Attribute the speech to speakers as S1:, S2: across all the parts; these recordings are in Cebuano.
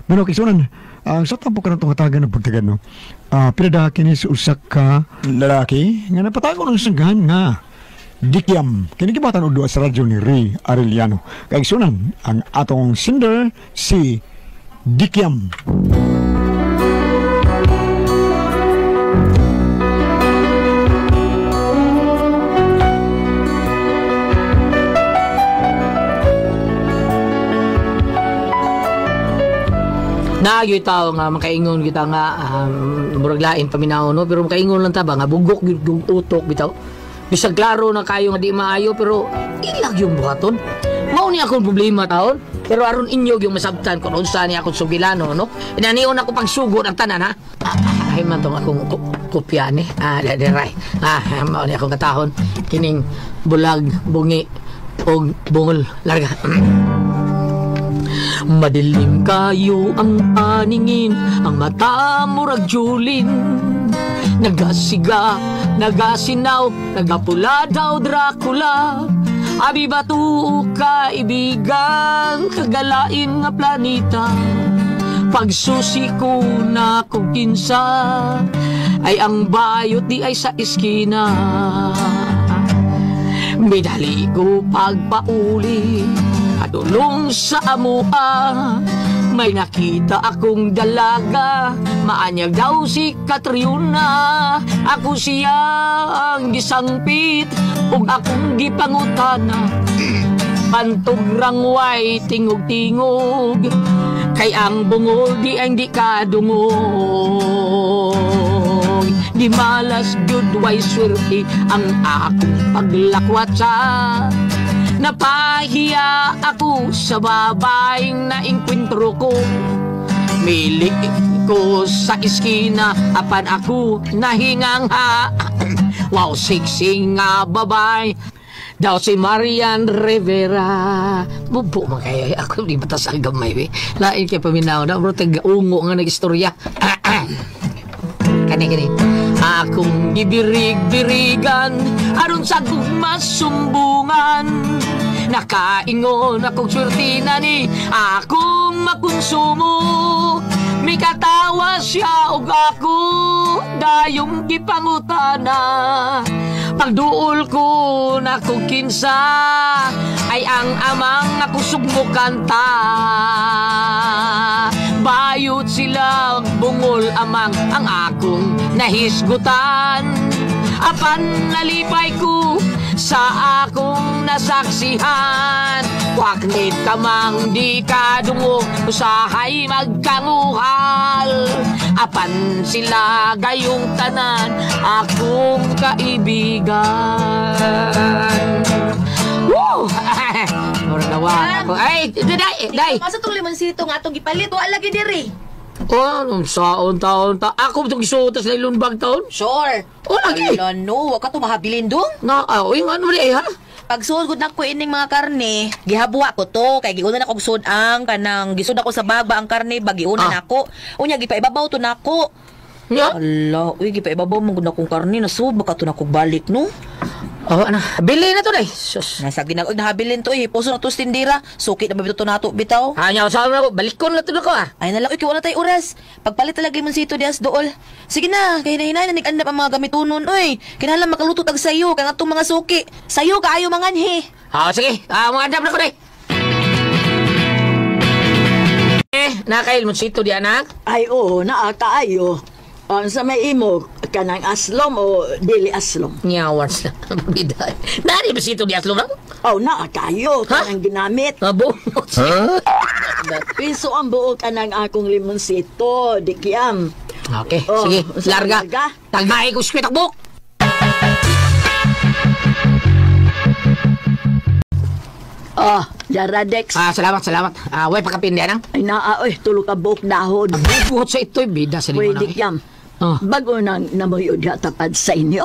S1: Pero kisunan, ang sa tampo ka ng tungatagan ng pagtagan, no? Pinada kini sa usa ka lalaki nga napatago ng sanggahan nga Dikiam. Kini gibatan og duha sa radyo ni Ray Arellano. Kaigsunan ang atong sender si Dikiam.
S2: Naagyoy tao nga makaingon kita nga murag lain paminaw, no, pero makaingon lang ta ba nga bugok gyud utok bitaw. Bisag klaro na kayo nga di maayo pero ilag yung buhaton. Mao ni akong problema taon. Pero aron inyo yung masabtan kung unsa ni akong sugilano, no. Inanion ako pagsugod ang tanan, ha. Ay man tong akong kopya ni. Diray. Mao ni akong katahon kining bulag bungi og bungol larga. Madilim kayo ang paningin, ang mata murag julin. Nagasiga, nagasinaw, nagapula daw Dracula. Abi batu kaibigan, kagalain nga planeta. Pagsusi ko na kung kinsa, ay ang bayot di ay sa iskina. Midali ko pagpauli, adulong sa amua. May nakita akong dalaga, maanyag daw si Catriona. Ako siya ang gisangpit, ug akong gipangutana. Pantog rangway, tingog-tingog, kay ang bungol di ang di kadungog. Di malas gyud way swerte ang akong paglakwatsa. Napahiya ako sa babaeng naengkwentro ko. Milik ko sa iskina, apan ako nahingangha. Wow, sexy nga babae daw si Marian Rivera. Bubo man kayo. Ako di batas ang gamay. Eh. Lain kay paminaw na. Bro, tag-ungo nga nag-istorya. Kani, kani. Akong gibirig-birigan aron sa gugma sumbungan. Nakaingon akong swerte na ni akong makonsumo. Mikatawa siya og ako dayong gipangutana. Pagduol ko na kung kinsa ay ang amang ako sugmukanta. Bayot sila bungol amang ang akong nahisgutan. Apan nalipay ko sa akong nasaksihan. Waknit kamang di kadungo, usahay magkanguhal. Apan sila gayong tanan, akong kaibigan. Woo! Murag nawa ako. Ay, day, day.
S3: Masa tong limonsito nga atong gipalit, wa lagi diri.
S2: Oh, saon taon ta. Ako itong gisuot sa lunbag taon.
S3: Sure.
S2: Oh, lagi.
S3: Ala, no, wa ka tumahabilin dong.
S2: Nga, oy, nga ano di ha?
S3: Pagsud gud nako ining mga karne, gihabwa ko to kay giuna na kog sud ang kanang gisud ako sa bagba ang karne ba giuna nako. Unya gipaibabaw to nako.
S2: Nya?
S3: Ala, uy gipaibabaw man gud nakong karne nasud baka to nakog balik no.
S2: Oh, ano, bili na to day. Sus.
S3: Nasa ginag nahabilin to eh, puso na to sa tindira. Suki na ba to nato bitaw?
S2: Anya sa ako, balikon na to nako ah.
S3: Ay na lang, uy, kay wala tay oras. Pagpalit talaga imong sito dias dool. Sige na, kay hinahinay na nag-andap ang mga gamitunon, uy. Kinahanglan makaluto tag sayo kay atong mga suki. Sayo kaayo manganhi.
S2: Ah, sige. Mga andap na ko day. Eh, nakail mo sito di anak?
S4: Ay oo, naa kaayo. Sa may imo kanang aslom o dili aslom?
S2: Nyawas na. Biday. Nari ba sito di aslom lang?
S4: Oh, naa kayo kanang ginamit.
S2: Mabungot. Huh?
S4: Piso ang buo kanang akong limonsito, dikiam.
S2: Okay,
S4: oh,
S2: sige. Larga. Tagmae ko skwit akbok.
S4: Oh, Jaradex.
S2: Salamat, salamat. Way pakapindi anang.
S4: Ay naa, oy, tulo ka buok dahon.
S2: Buhot sa ito'y bida sa limon.
S4: Uy, dikiam.
S2: Oh.
S4: Bago nang namuyo diha tapad sa inyo.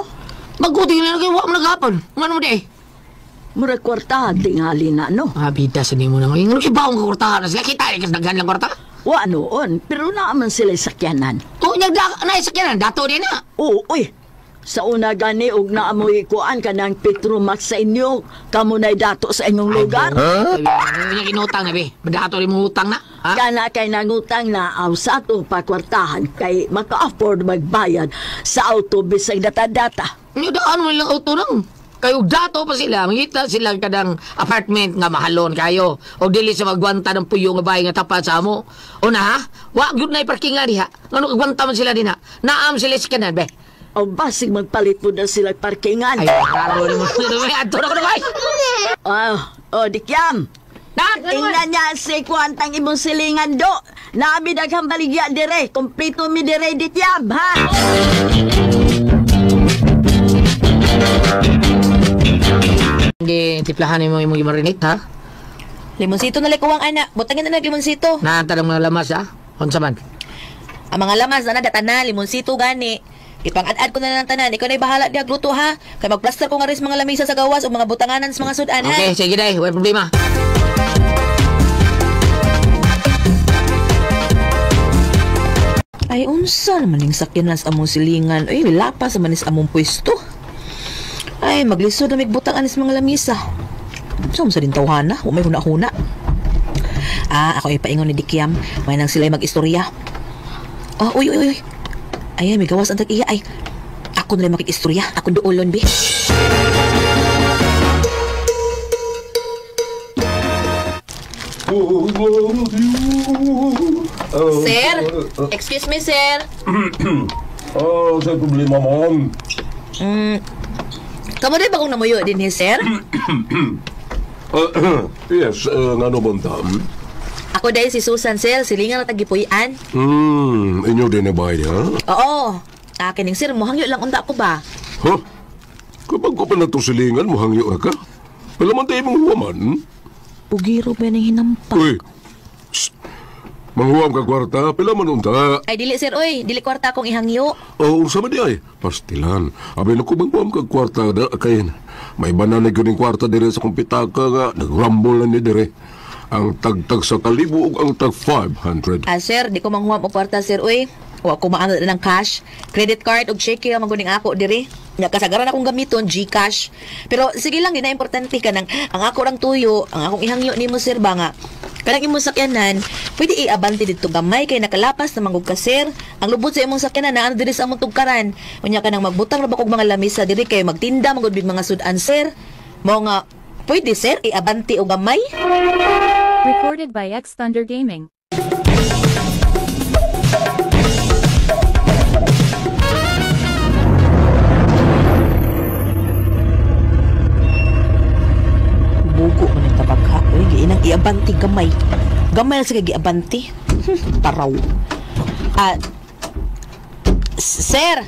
S2: Maguti na kayo, wa mo naghapon. Ngano mo di eh?
S4: Mura kwarta, tingali na, no?
S2: Bida sa nimo na ngayon. Ngano si baong kwartahan na sila? Kita, ikas daghan lang kwarta?
S4: Wa noon, pero naaman sila sakyanan.
S2: Oo, nagda, na sakyanan, dato din na.
S4: Oo, uy. Sa una gani og naamoy kuan kanang Petromax sa inyo. Kamo na'y dato sa inyong lugar.
S2: Huh? Ano kinutang na, be? Madato rin mong utang na. Ha?
S4: Kana kay nangutang na aw sa atong pakwartahan kay maka-afford magbayad sa auto bisag data-data.
S2: Ano daan mo lang auto nang? Kayo dato pa sila, mangita sila kadang apartment nga mahalon kayo. O dili sa magwanta ng puyo nga bahay nga tapat sa amo. O na ha? Wa gyud na parking nga diha. Ngano kagwanta man sila dinha? Naam sila sa kanan be.
S4: O basig magpalit po na sila parkingan.
S2: Ay, raro ni mo. Adto na ko na bay.
S4: Oh, dikyam.
S2: Na,
S4: Tingnan niya si kuantang imong silingan do. Naami daghang baligya dire. Kompleto mi dire dikyam, ha?
S2: Hindi tiplahan mo imong gimarinate ha?
S3: Limonsito na likuwang ana. Butangin na limonsito.
S2: Naanta ng mga lamas ha? Unsa man?
S3: Ang mga lamas na datana, limonsito gani. Ipang-ad-ad ko na lang tanan. Ikaw na'y bahala diha gluto ha. Kay magplaster ko nga rin sa mga lamisa sa gawas o mga butanganan sa mga sudan ha.
S2: Okay, sige day, wala problema.
S3: Ay, unsa naman yung sakyanan sa among silingan. Ay, lapas naman is among pwesto. Ay, maglisod na migbutang anis mga lamisa. So, sa din tawhana, wa may huna-huna. Ah, ako ipaingon ni Dikiam. May nang sila'y mag-istorya. Oh, uy, uy, uy. Ay, may gawas ang tag-iya. Ay, ako na lang makikistorya. Ako duolon, bi. Sir, excuse me, sir.
S5: Oh, sa problema, ma'am.
S3: Kamu din ba kung namuyo din, he, sir?
S5: Yes, ngano ba tam?
S3: Ako dahil si Susan, sir. Silingan na tagipuy-an.
S5: Inyo din na ba niya?
S3: Oo. Akin yung sir, muhangyo lang unta ko ba?
S5: Huh? Kapag ko pa na to silingan, muhangyo ra ka. Palaman tayo mong huwaman.
S3: Bugiro ba ng hinampak?
S5: Uy, shh. Manghuwam ka kwarta, pila man unta.
S3: Ay, dili sir, oy. Dili kwarta akong ihangyo.
S5: Oh, unsa man di ay? Pastilan. Abi na ko manghuwam ka kwarta da kay may banan na gyud ning kwarta dire sa kong pitaka nga nagrambol na ni dire. Ang tagtag sa kalibo ug ang tag 500.
S3: Ah, sir, di ko manghuwam og kwarta, sir, oy. Wa ko maano ng cash. Credit card ug cheque ang maguning ako dire. Nya kasagaran akong gamiton GCash. Pero sige lang, di na importante kanang ang ako rang tuyo, ang akong ihangyo nimo sir ba nga. Kanang imong sakyanan, pwede iabante didto gamay kay nakalapas na manggug ka sir. Ang lubot sa imong sakyanan naa diri sa among tugkaran. Unya kanang magbutang ra ba kog mga lamisa diri kay magtinda manggud big mga sudan sir. Mao nga pwede sir iabante og gamay.
S6: Recorded by X Thunder Gaming.
S3: Bugo man ang tabagha. Uy, giinang iabante gamay. Gamay sa kay giabante. Taraw. Ah, sir.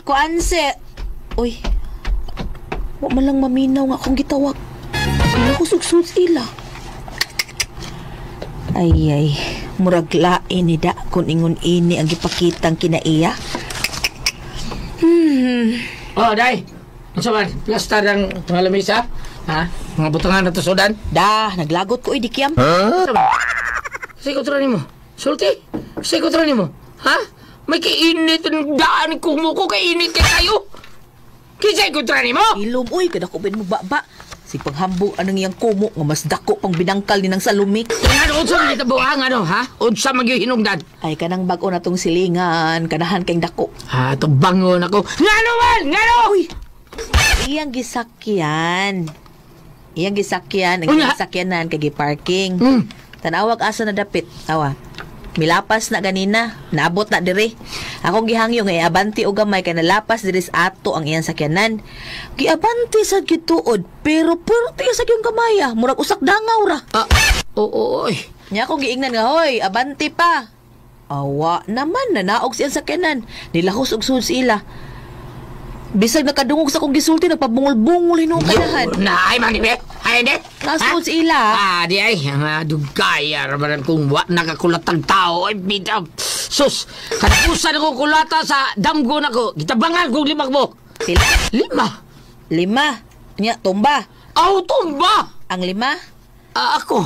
S3: Kuan sir. Uy. Wa man lang maminaw nga akong gitawag. Wala ko sugsud sila. Ay ay, murag lain ni da kun ingon ini ang gipakitang kinaiya.
S2: Oh, day. Unsa man? Plaster ang mga lamisa? Ha? Mga butangan na to sudan?
S3: Da, naglagot ko dikyam.
S2: Unsa man? Say kontra nimo. Sulti. Say kontra nimo. Ha? May kainit ang daan kumuko kay init kay kayo. Kinsay kontra nimo?
S3: Ilom, uy, kada ko mo baba. Sig paghambog anong iyang kumo nga mas dako pang binangkal ni nang salumik.
S2: Ngano unsa man gitabo ha? Ngano ha? Unsa man gyud hinungdan?
S3: Ay kanang bag-o na tong silingan, kanahan kay dako.
S2: Ha, to bangon ako. Ngano man? Ngano?
S3: Uy. Iyang gisakyan. Iyang gisakyan, ang
S2: Unya.
S3: gisakyanan kay gi-parking. Tanawag asa na dapit. Awa. Milapas na ganina, naabot na dire. Akong gihangyo nga iabante og gamay kay nalapas diri sa ato ang iyang sakyanan. Giabante sa gituod, pero perti sa gyung gamaya, murag usak dangaw ra.
S2: Ah, oo, oy.
S3: Nya akong giingnan nga hoy, abante pa. Awa naman nanaog siyang sakyanan. Nilahos og sud sila. Bisag nakadungog sa akong gisulti nagpabungol-bungol hinuon kanahan.
S2: Na ay man di. Ay di.
S3: Nasud sila.
S2: Ah, di ay ang dugaya raman kung wa nakakulatang tao ay bitaw. Sus, katapusan ako kulata sa damgo nako. Gitabangan kong limang mo.
S3: Sila
S2: Lima.
S3: lima. Nya tumba.
S2: Aw tumba.
S3: Ang lima.
S2: Ah, ako.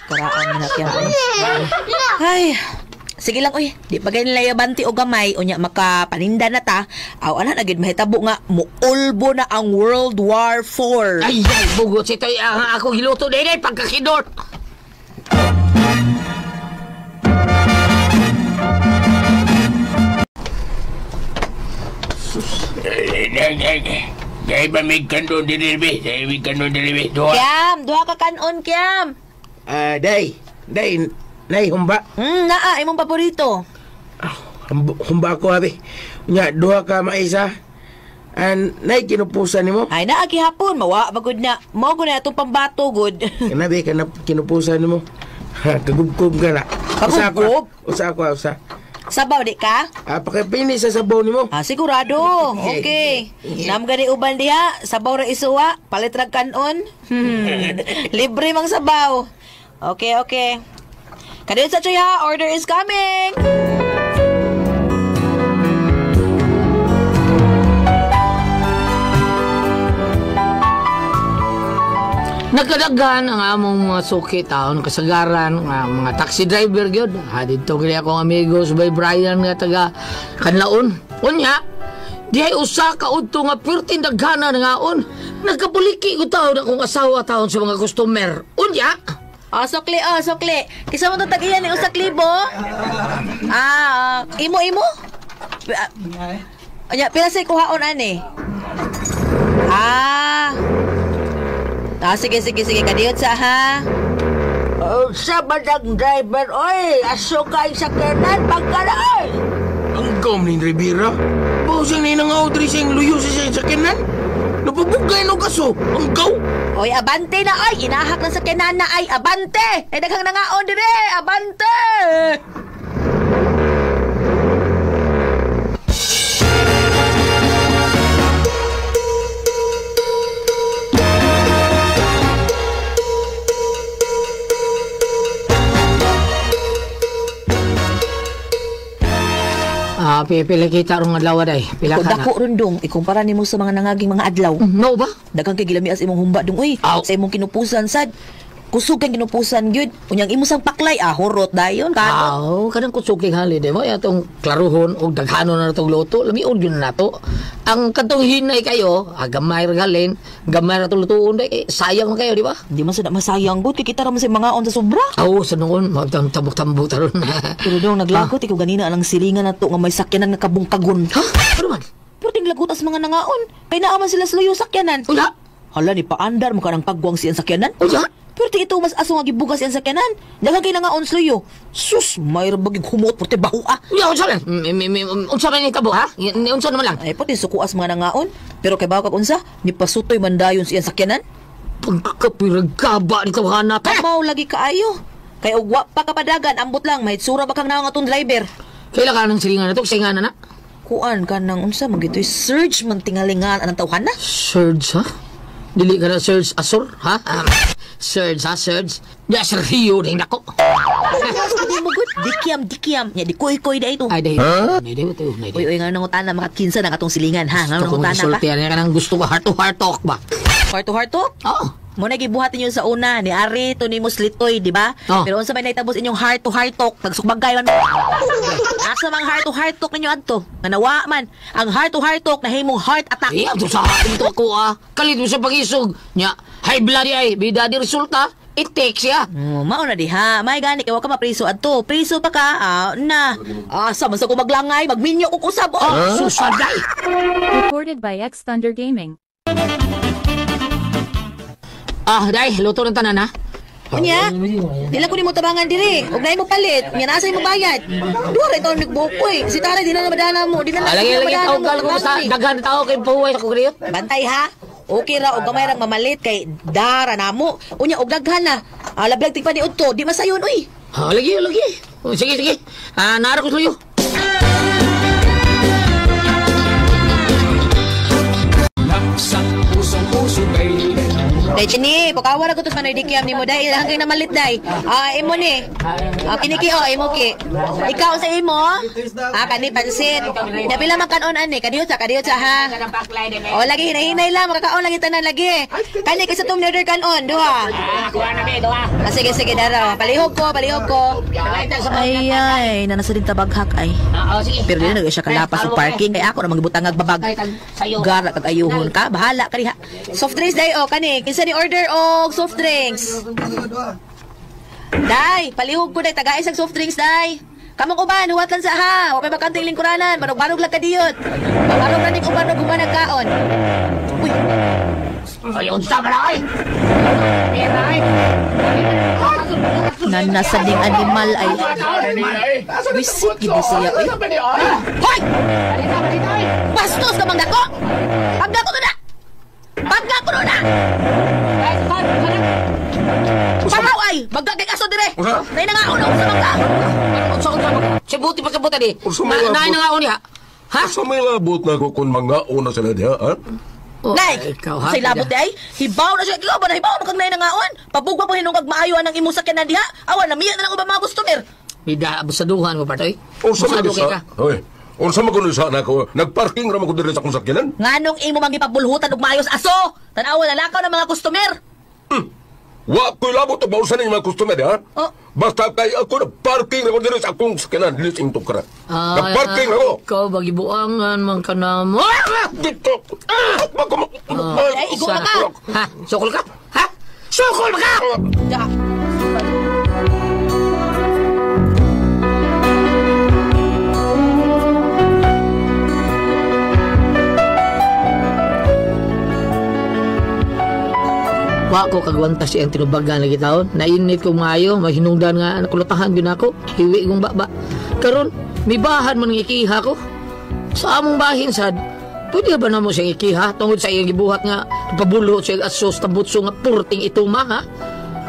S3: Karaan na kaya. Ay, Sige lang uy, di pa gani layabanti o gamay unya makapaninda na ta. Aw ana na gid mahitabo nga muulbo na ang World War IV.
S2: Ay, ay, bugot si Toy. Ang ako giluto din eh, pagkakidor.
S7: Dahil ba may kandong delivery? Dahil may kandong delivery. Duha.
S3: Kiam, duha ka kanon, Kiam.
S7: Day. Day. Nay, humba.
S3: Naa, imong paborito.
S7: Humba ako, abi. Nya, duha ka maisa. An, nay, kinupusan nimo?
S3: Ay, naa, gihapon. Mawa, bagod na. Mao gud na itong pambato, gud.
S7: Kana, be, kinupusan nimo. Kagubkob ka na.
S3: Kagubkob?
S7: Usa ako, usa.
S3: Sabaw, di ka?
S7: Pakipini sa sabaw nimo.
S3: Ah, sigurado. Okay. Nam gani uban diha, sabaw ra isuwa, palit ra kanon. Libre mang sabaw. Okay, okay. Kadiyot sa Choy ha, order is coming.
S2: Nagkadaghan ang among mga suki taon kasagaran nga mga taxi driver gyud. Ha didto gyud akong amigo si Bay Brian nga taga Kanlaon. Unya, dihay usa ka udto nga perting daghana nangaon. Nagkapuliki ko taon akong asawa taon sa mga customer. Unya,
S3: Oh, sukli, oh, sukli. Kisa mo itong tag-iyan ni usak libo? Imo, imo? Unya, pila sa'y kuhaon, ani? Sige, sige, sige. Kadiyot sa, ha?
S4: Sa badag driver, oy, aso kay sakyanan, pagkala, oy!
S7: Ang gam ni Rivera. Bausang ni nang Audrey siyang luyo sa siyang sakyanan. Napabugay no kaso. Ang gaw!
S3: Oy, abante na, oy! Inahak ng sakyanan na, ay, abante! Ay, daghang nangaon dire! Abante!
S2: Pipila kita rong adlaw day. Pila ka na.
S3: Dako rundong, ikumpara nimo sa mga nangaging mga adlaw.
S2: No ba?
S3: Daghang kay gilamias imong humba dong uy.
S2: Aw.
S3: Sa imong kinupusan sad. Kusog kang kinupusan gyud. Unyang imo sang paklay horot dayon kanot.
S2: Aw, kanang kusog kay holiday mo atong klaruhon og daghanon na natong luto, lamion gyud na nato. Ang katong hinay kayo, gamay ra galin, gamay ra tong lutuon day, eh, sayang man kayo, di ba?
S3: Di man sad masayang gud kay kita ra man sa mga on sa sobra.
S2: Aw, sa noon magtambok-tambok taron.
S3: Pero dong naglagot ikaw ganina ang silingan nato nga may sakyanan nga kabungkagon.
S2: Ha? Ano man?
S3: Perting lagot as mga nangaon. Kay naa man sila sa luyo sakyanan.
S2: Unya?
S3: Hala ni paandar mo kanang pagwang siyang sakyanan.
S2: Unya?
S3: Pero ti ito mas aso nga gibugas siyang sakyanan. Daghang kay nangaon sa luyo. Sus, may rabag humot porte baho ah.
S2: Unya, unsa man? Unsa man ni tabo ha? Unsa naman lang?
S3: Ay pati sukuas mga nangaon. Pero kay bawo kag unsa, ni pasutoy man dayon siyang sakyanan.
S2: Pagkapiragkaba ni tawhana.
S3: Mao lagi kaayo. Kay og wa pa kapadagan, ambot lang mahitsura ba kang naong atong driver.
S2: Kaila ka ng silingan na to, singan na na.
S3: Kuan ka nang unsa man gitoy surge man tingalingan anang tawhana?
S2: Surge ha? Dili ka na Surge Asur ha? Surge ha, Surge. Ya Sergio ding nako.
S3: Di mo gud, dikiam dikiam. Nya di koy-koy da ito.
S2: Ay dai. Nay dai to, nay
S3: Uy
S2: dai.
S3: uy nga nangutana mga kinsa na katong silingan ha. Nga
S2: Gusto kong
S3: nangutana ka.
S2: isultihan niya kanang gusto ko heart to heart talk ba?
S3: Heart to heart talk?
S2: Oo.
S3: Mo na gibuhat ninyo sa una ni Ari to ni Muslitoy, di ba?
S2: Oh.
S3: Pero unsa may naitabos inyong heart to heart talk, nagsukbagay man. Asa mang heart to heart talk ninyo adto? Nga nawa man ang heart to heart talk nahimong heart attack.
S2: Iya, to sa akin to ako ah. Kalit mo sa pangisog. Nya, high blood ay, bida di resulta. It takes ya.
S3: Oh, mao na diha. May gani kay wa ka mapriso adto. Priso pa ka, na. Asa man sa ko maglangay, magminyo kog usab. Oh.
S2: Susaday.
S6: Recorded by X Thunder Gaming.
S2: Day, luto ng tanan ha.
S3: Unya, dila ko nimo tabangan diri. Ug naay mo palit, nya nasa imo bayad. Duha ra taon nagbukoy. Si Tara di na madana mo, di na
S2: Lagi lagi
S3: madana
S2: tao
S3: mo.
S2: gal ko sa daghan tao kay puway sa kugriyot.
S3: Bantay ha. Okay ra og gamay rang mamalit kay dara namo. Unya og daghan na. Lablag tigpa ni udto, di masayon uy.
S2: Ha, lagi lagi. Oh, sige sige. Nara ko sluyo.
S3: Ay, Chini, pukawa ra ko to sa Manoy Dikiam nimo day, hanggang namalit day. Ah, imo ni. Ah, kiniki oh, imo ki. Ikaw sa imo? Ah, kani pansit. Napila man kanon ani, kadiyot sa ha. O lagi hinahinay lang, makakaon lagi tanan lagi. Kani kasi tong order kanon, duha. Ah, sige sige daraw. Palihog ko, palihog ko. Ay ay, nanasa din tabaghak ay. Pero dili na siya kalapas og parking kay ako ra magbutangag babag. Gara kag ayuhon ka, bahala ka diha. Soft drinks day o kani, kinsa ni order og soft drinks? Day, palihog ko day tagais ang soft drinks day. Kamong uban, huwat lang sa ha. Wa pay bakanting lingkuranan, barog-barog lang kadiyot. Barog ra ning uban og human nagkaon. Uy,
S2: Ay, unsa man ay. Pera ay.
S3: Nanasa ding animal ay. Wisit gid siya oy. Hoy! Bastos ka bang dako? Pagdako to na! Pagdako to na! Paraw ay! Magkagay aso dire!
S5: Unsa?
S3: Nay nangaon ako sa mangga!
S2: Unsa unsa man? Sibuti pa kabuta di.
S5: Unsa may
S2: Na
S5: labot?
S2: na nga niya. Ha?
S5: Sa may labot na ko kung mga una sila diha, ha?
S2: Oh,
S3: Nay!
S2: ikaw, ha?
S3: Say labot di ay! Hibaw na siya! Ikaw ba na hibaw mo kag nay nangaon? Pabugwa po hinungkag maayo ang imong sakyanan diha! Awan, namiya na lang ubang mga customer!
S2: Bida abusaduhan mo partoy.
S5: Unsa man
S2: Abusado kay
S5: sa?
S2: ka.
S5: Hoy, unsa man kuno sa nako? Nagparking ra man ko diri sa akong sakyanan.
S3: Nganong imo mang gipabulhutan og maayos aso! Tanawa na lakaw ng mga customer!
S5: Wa ko'y labot og mausa ning mga customer ha.
S3: Oh.
S5: Basta kay ako nagparking ra ko diri sa akong sakyanan, dili sa imong kara.
S2: Ah,
S5: Nagparking ra ko.
S2: Ikaw bagibuangan man ka na mo.
S5: Dito. Ah, baka
S3: Ay, igo na ka!
S2: Ha? Sukol ka? Ha? Sukol ka!
S3: Da.
S2: Wa ko kagwanta siyang tinubagan lagi taon. Nainit ko maayo, mahinungdan nga nakulatahan gyud ako. Hiwi kong baba. Karon, mibahan man ng ikiha ko. Sa among bahin sad, pwede ba namo siyang ikiha tungod sa iyang gibuhat nga pabulhot siya asos tabutso nga purting ituma ha?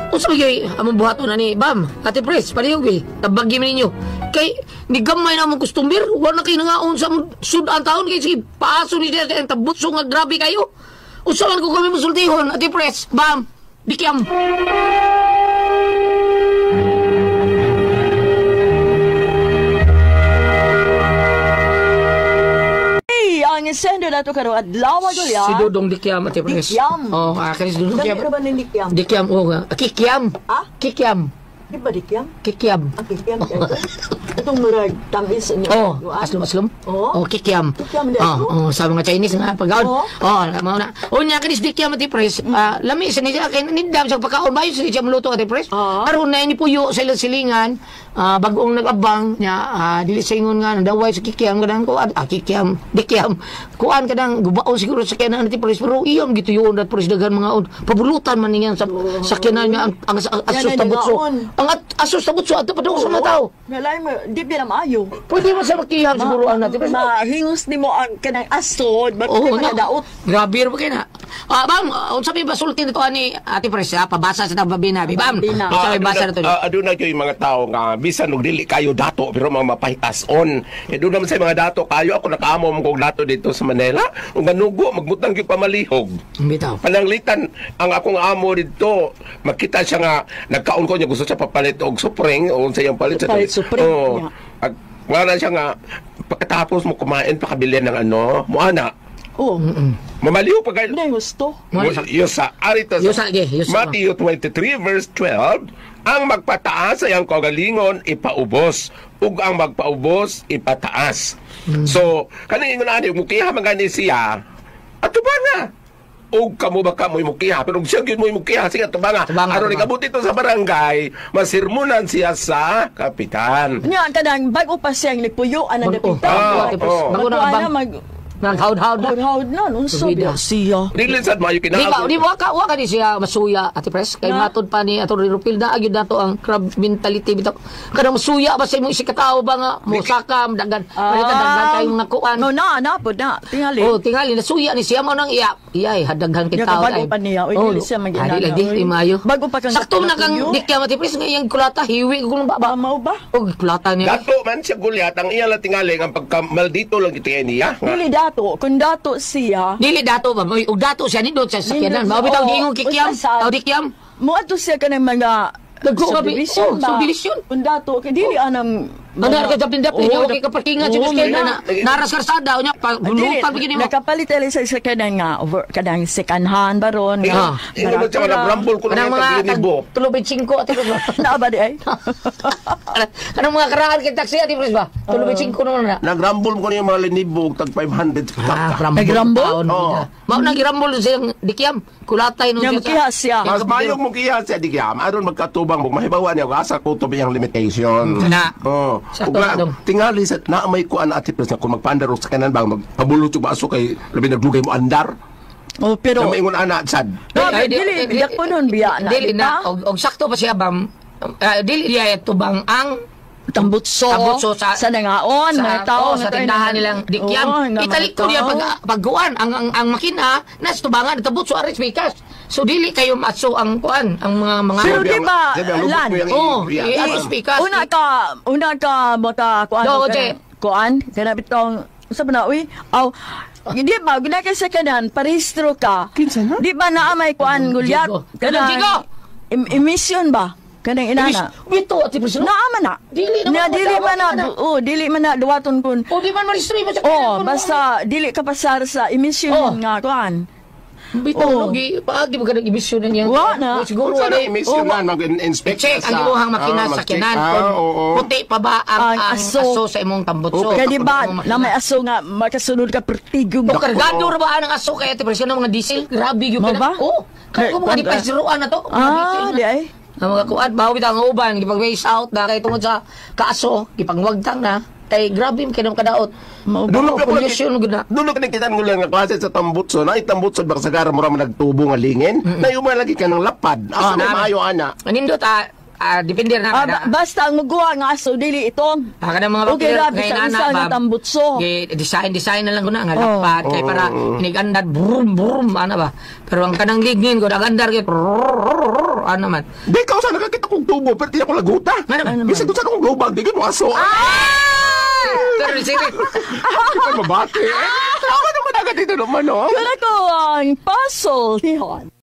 S2: Unsa ba gyud among buhaton ani Bam, Ate Pres, palihog eh. Tabagi man ninyo. Kay ni gamay na among customer, wa na kay nangaon sa among sudan taon kay sige paaso ni siya ang tabutso nga grabe kayo. Unsa man ko kami musultihon, Ate Pres, Bam, dikiam.
S4: Hey, ang sender na to karon adlaw gulya.
S2: Si Dodong Dikiam, Ate Pres.
S4: Dikiam.
S2: Oh, akin si Dodong
S4: Dami
S2: Dikiam.
S4: ra ba ni Dikiam?
S2: Dikiam, oo nga. Ah, Kikiam.
S4: Ah?
S2: Kikiam.
S4: Di ba Dikiam?
S2: Kikiam.
S4: Ang Kikiam kay Itong murag tamis niya.
S2: Oh, aslom aslom.
S4: Oo.
S2: Oh, kikiam.
S4: Kikiam din
S2: Oh,
S4: ito?
S2: oh, sa mga Chinese nga pagkaon.
S4: Oo.
S2: Oh, mao na. Unya kinis dikiam Ate Pres. Ah, lami sa niya kay nindam sa pagkaon bayo sa siya muluto Ate Pres.
S4: Oo.
S2: Aron na ini puyo sa ilang silingan, bagong nag-abang nya dili sa ingon nga nadaway sa kikiam kanang kuan, kikiam, dikiam. Kuan kanang gubaon siguro sa sakyanan Ate Pres, pero iyam gituyoon Ate Pres daghan mga on. Pabulutan man niyan sa sakyanan nga ang asos
S4: Yan ay
S2: tabutso.
S4: nangaon.
S2: Ang asos tabutso ato pa sa mga tao.
S4: Nalay mo, di ba na maayo?
S2: Pwede mo sa makiham siguro ang Ate Pres.
S4: Mahingos nimo ang kanang asod, ba't
S2: Oo,
S4: di
S2: na.
S4: daot?
S2: Grabe ra ba kayo na? Ah, bam, unsa may basulti nito ani Ate Pres, ha? Pabasa sa tababi na. Bam,
S4: Babina.
S2: unsa may basa na to?
S8: Aduna gyud yung mga tao nga bisan og dili kayo dato pero mga mapahitason. Kay doon naman sa mga dato kayo ako nakaamo mo kog dato dito sa Manila ug ganugo magbutang gyud pamalihog.
S2: Bitaw.
S8: Pananglitan ang akong amo dito makita siya nga nagkaon ko niya gusto siya papalit og Supreme o unsa iyang palit sa
S4: Palit Supreme,
S8: Oo.
S4: yeah.
S8: Ag, wala siya nga pagkatapos mo kumain pakabili ng ano mo ana.
S4: Oh,
S8: Mamaliw pa kayo.
S4: hindi gusto.
S8: Yusa, arito
S2: Yusa, ge, yusa.
S8: Matthew 23 verse 12, ang magpataas ay ang kagalingon ipaubos, ug ang magpaubos ipataas. So, kaning ingon ani mukiha man gani siya. Ato ba nga? Ug kamo ba ka mo'y mukiha pero ug siya gyud mo'y mukiha sige ato ba nga?
S2: Tubanga,
S8: Aron
S2: tubanga.
S8: ikabot ito sa barangay, masirmunan siya sa kapitan.
S4: Nya ang kanang bago pa siyang nagpuyo ang
S2: Bago.
S4: dapitan.
S8: Ah, oo.
S2: Bago na
S4: Magkuha
S2: abang.
S4: mag
S2: Nang hawd-hawd na.
S4: hawd na nun so
S2: Subida.
S4: siya.
S8: Dili sad maayo
S2: Di ba,
S8: kinaagi.
S2: di ba ka, wa ka ni siya masuya, Ate Pres? Kay
S4: Na?
S2: matod pa ni Ato Rupil na agad nato ang crab mentality bitaw. Kanang masuya ba sa imong isikatao ba nga mosakam daghan palitan daghan kayong mga kuan.
S4: No na na po na. Tingali.
S2: Oh, tingali nasuya ni siya mo nang iya. Iya, hadaghan kay
S4: Ya,
S2: tao.
S4: bago pa niya. Oy, dili siya mag-inana,
S2: Adi lagi,
S4: oy.
S2: di maayo.
S4: Bago pa kang
S2: Sakto na kang
S4: natuyo.
S2: dikya Ate Pres nga iyang kulata hiwi ko nung baba.
S4: Mao ba?
S2: Oh, kulata niya.
S8: Dato man siya gulyat ang iya lang tingali ang pagka maldito lang ito niya. Nga,
S4: Dili dato dato, kung dato siya,
S2: Dili dato ba? Uy, og dato siya nindot sa sakyanan.
S4: Nindot
S2: Mao bitaw
S4: oo.
S2: giingon kikyam,
S4: Usa sa-
S2: aw di kiyam.
S4: Muadto siya kanang mga
S2: Dagko ka, bi-
S4: subdivision
S2: oh,
S4: ba?
S2: subdivision.
S4: Kung dato, kay dili anang
S2: Andar ka dapin dapin,
S4: Oo,
S2: okay ka parkingan sa
S4: oo,
S2: sakyanan
S4: na.
S2: na. Naras karsada unya pa
S4: Dili,
S2: bulutan pa gini mo.
S4: nakapalit ali sa sakyanan nga over kanang second hand baron
S2: Ah.
S4: nga.
S8: Ingon mo siya, nagrambol ko
S2: Kanang
S8: lang
S2: mga
S8: yung
S2: tag
S8: libo.
S2: tulubid 5 ati ba?
S4: Naa ba di ay?
S2: Kanang mga karaan kay taxi ati pres ba? Tulubid 5 naman na.
S8: Nagrambol ko na yung mga linibo, tag 500 sa
S2: Ah,
S8: pitaka.
S2: rambol.
S4: Nagrambol?
S2: Taon,
S8: Oo.
S2: Mao nang girambol siyang dikyam. Kulatay no
S4: Nga mukiha siya.
S8: Mas mayong mo kiya siya di kiyam. Aron magkatubang mo mahibawan niya asa ko to iyang limitation.
S2: Na.
S8: Oh.
S2: Sakto
S8: Ug
S2: na dong.
S8: tingali sa na may kuan ati pres na kung magpaandar og sa kanan bang magpabulot og baso kay labi nagdugay mo andar.
S4: Oh, pero
S8: Na maingon ana sad.
S4: No,
S2: Ay,
S4: dili,
S2: di-
S4: biyak po nun, biya na,
S2: Dili
S4: di
S2: na,
S4: ba?
S2: og sakto pa siya bam. Dili diya tubang ang
S4: tambutso,
S2: Tambutso sa-
S4: sa nangaon, mga tao
S2: oo, sa
S4: nga tayo
S2: tindahan
S4: na-
S2: nilang dikyam.
S4: Oo, nga mga
S2: Italik ko niya
S4: tao.
S2: pag pagguan ang makina nas tubangan tambutso aris bikas. So dili kayo maso ang kuan ang mga
S4: Pero
S8: Sabi
S4: di
S8: ang-
S4: ba,
S8: sabi ang lubot
S4: Lan?
S8: mo yung
S2: Oo,
S8: iya.
S2: atos bikas.
S4: Una ka maka kuan
S2: Do,
S4: ka-
S2: Jay.
S4: kuan kana bitong sa na uy aw di ba guna kay sa kanan parehistro ka.
S8: Kinsa na?
S4: Di ba naa may kuan gulyat?
S2: Jigo. Kanang Jigo!
S4: Emission ba? Kanang inana.
S2: Bito ati presyo.
S4: Naa man na.
S2: Dili naman
S4: Na dili man na.
S2: na.
S4: Oh, dili man na duwaton kun.
S2: O di man maristro mo sa
S4: Oh, basta dili ka pasar sa emission
S2: Oh.
S4: nga kuan.
S2: Bito
S4: Oh.
S2: no gi paagi mo kanang emission na niya.
S4: Wa na.
S2: O, siguro
S8: Unsa na
S2: wala.
S8: emission na mag-inspect
S2: Check ang imuhang makina sa
S8: mag-check.
S2: kinan
S8: Ah,
S2: kung
S8: oo.
S2: puti pa ba ang
S4: Ang
S2: aso.
S4: aso
S2: sa imong tambutso.
S4: Kaya di ba
S2: Ang imong
S4: na
S2: makina.
S4: may aso nga makasunod ka pertigo.
S2: O kargado ra ba ang aso kay ate presyo ng mga diesel? Grabe gyud
S4: Mao
S2: ka na.
S4: ba?
S2: Oo. Kaya
S4: Eh,
S2: mga
S4: kuan
S2: di pa
S4: ka?
S2: zeroan na to. Mga
S4: Ah,
S2: diesel na.
S4: di ay.
S2: Ang mga kuan bawi ta ang uban gipag waste out na kay tungod sa kaaso gipangwagtang na kay grabe kay nang kadaot.
S4: Mao ba?
S8: Dulog ka
S2: Pollution gud na.
S8: Dulog ka nakitaan ko lang nga klase sa tambutso na itambutso ba sagara mo ra man nagtubo nga lingin na yung lagi ka ng lapad. Asa
S2: Ah,
S8: may
S2: na.
S8: maayo ana.
S2: Nindot depende na
S4: Ah,
S2: kada.
S4: basta ang muguha nga aso dili itong.
S2: Ah, kanang mga
S4: Okay
S2: bakter,
S4: ra
S2: ngayon,
S4: bisan
S2: ana,
S4: isa nga
S2: bab,
S4: tambutso.
S2: Design design na lang ko na nga
S4: Oh.
S2: lapad kay para inigandad brum brum ana ba. Pero ang kanang lignin ko nagandar kay ano man.
S8: Di ka usa nakakita kong tubo pero di ako laguta.
S2: Ano man?
S8: Bisag usa akong lubag di mo aso.
S2: Pero sige.
S8: Di pa mabati. Eh, Tama naman agad dito naman, no?
S4: Kana ko ang puzzle. Tihon.